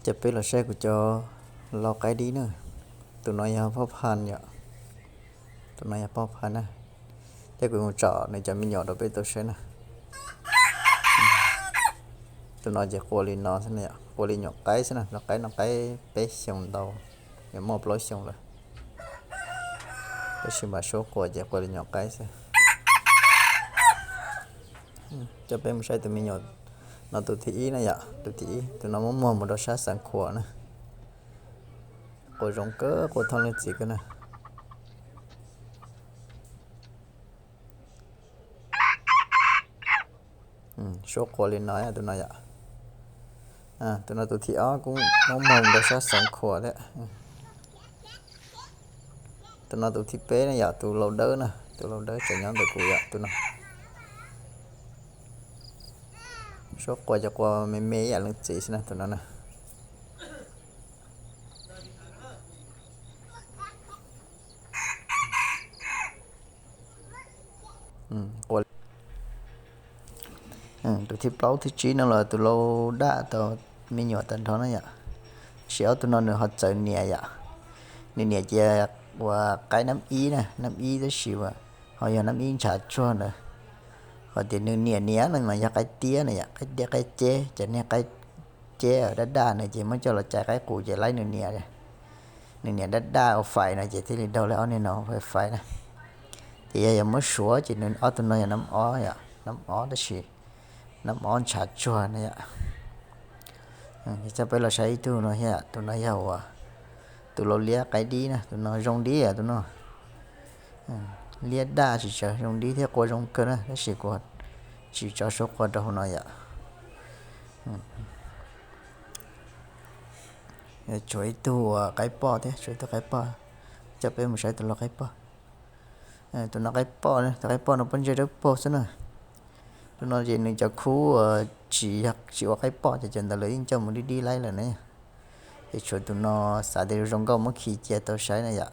Coj peb los saib kuv cov lau qaib dib na. Tus no yog poj phan yom. Tus no yog poj phan na. Thiab kuv mus tsom nws cov me nyuam rau peb tau saib na. Tus no ces qua li no xwb na yom, qua li nyuam qaib xwb na, lau qaib no qaib peb xyoos ntau, yuav muaj plaub xyoos lawm. Tab sis mas suab qua ces qua li nyuam qaib xwb. Coj peb mus saib tus me nyuam no tus thib ib na yom, tus thib ib, tus no muab muag mus rau sab Xeev Khuam na. Qua zoo kawg, qua thoob leej txiv kawg na. Suab qua li no tus no yom. Tus no tus thib ob kuj muab muag mus rau sab Xeev Khuam thiab. Tus no tus thib peb na yom, tus lau dawb na, tus lau dawb tseem nyob ntawm kuv yom, tus no. Suab qua ces qua me me ib yam leej txiv xwb na tus no na. Tus thib plaub thib tsib no los tus lau daj tau me nyuam tag nrho na yom. Tab sis ob tug no nws ho txawv niam yom. Nws niam ces ua qaib nab ib na, nab ib tab sis ho yog nab ib ntshav tsuag ntawd. Qhov tias nws niam niam no mas yog qaib tiab na yom, qaib tiab qaib ceb, cov niag qaib ceb daj daj no ces muab coj los cais qaib qus ces laib nws niam. Nws niam daj daj ua fais no ces thiaj li daug li ob niag no ua fais na. Ces yog yog muab suav ces nws ob tug no yog nab ob yom, nab ob tab sis nab ob ntshav tsuag na yom. Coj peb los saib ib tug no thiab, tus no yog ua tus lau liab qaib dib na, tus no zoo dib tus no. Liab daj tsis tsawg, zoo dib thiab qua zoo kawg na, tab sis kuv tsis tso suab qua rau hauv no yom. Tshuav ib tug qaib poj thiab, tshuav ib tug qaib poj. Coj peb mus saib tus lau qaib poj. Tus no qaib poj, tus qaib poj no pob ntseg dawb paug xwb na. Tus no ces nws cov khub tsis, tsis ua qaib poj ces cov ntawd lawv yeej coj mus dib dib laib lawm na. Ces tshuav tus no xav tias zoo nkauj muab khi cia tau saib na yom.